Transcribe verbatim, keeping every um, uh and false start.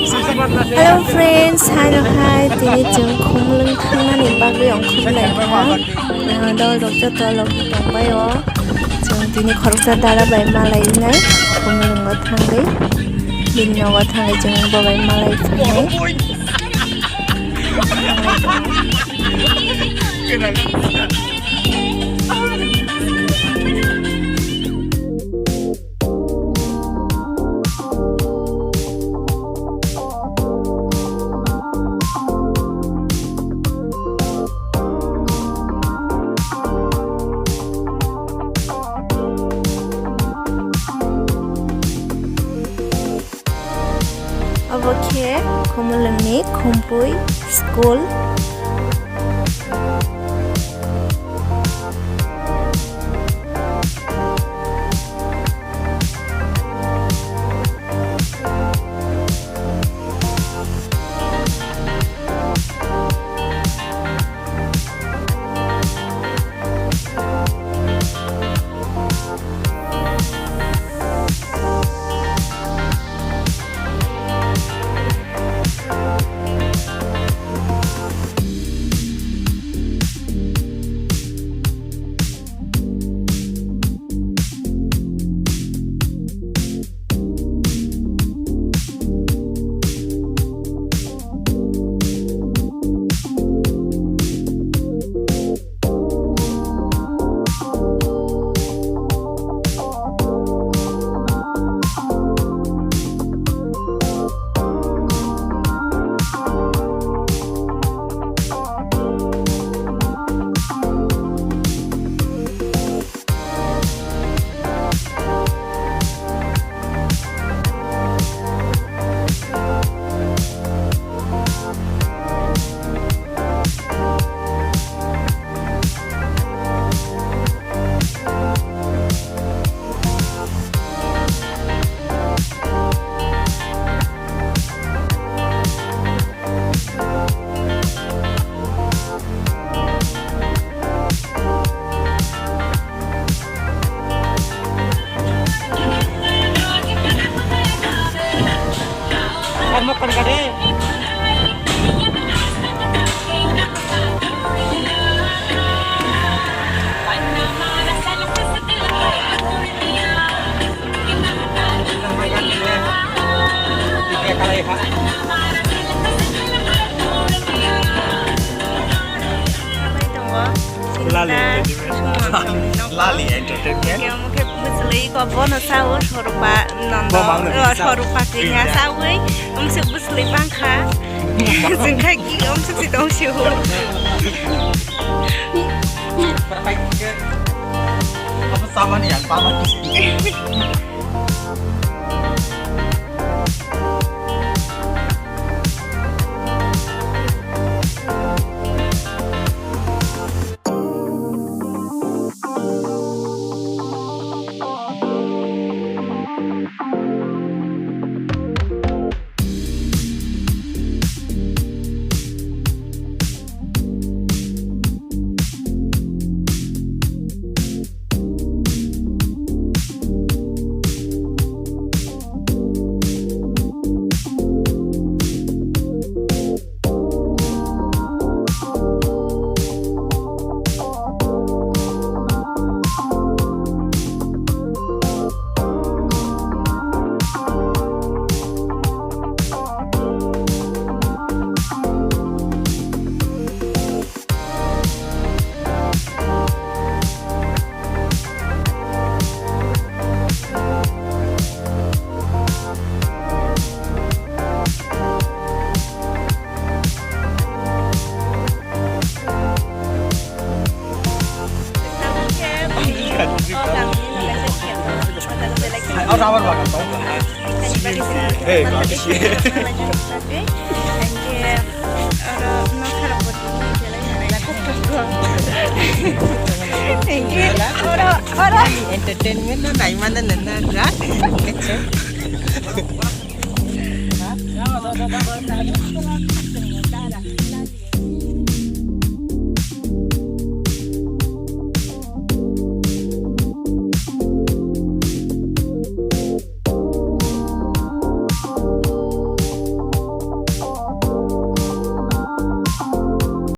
Hello friends, hai rok hai, tini chwng Khumulwng thangnani bagwi ongkhorlai kha. Ah, dol rok joto logi tongbai o. Chwng tini khoroksa dara bai malai wngnai Khumulwngo thangwi. Bini nogo thangwi chwng bo bai malai phainai. Obo khe Khumulwngni Khumpui school. Lali Entertainment. Lali Entertainment. Omo khe bwswlwi ko bono sao Swarupa Nanda, Bo mangno o, bisa. Swarupa khe Iya. Sawi, omo se bwswlwi bangkha. Jwng khai ki omo se tong si ho. Apa sama nih yang sama nih? Oh, rubber bagan tau. Hey, bagus ya. Thank you. Oro no kharap bo tini belai nai. Thank you. Oro, oro. Entertainment no nai mana nana rak.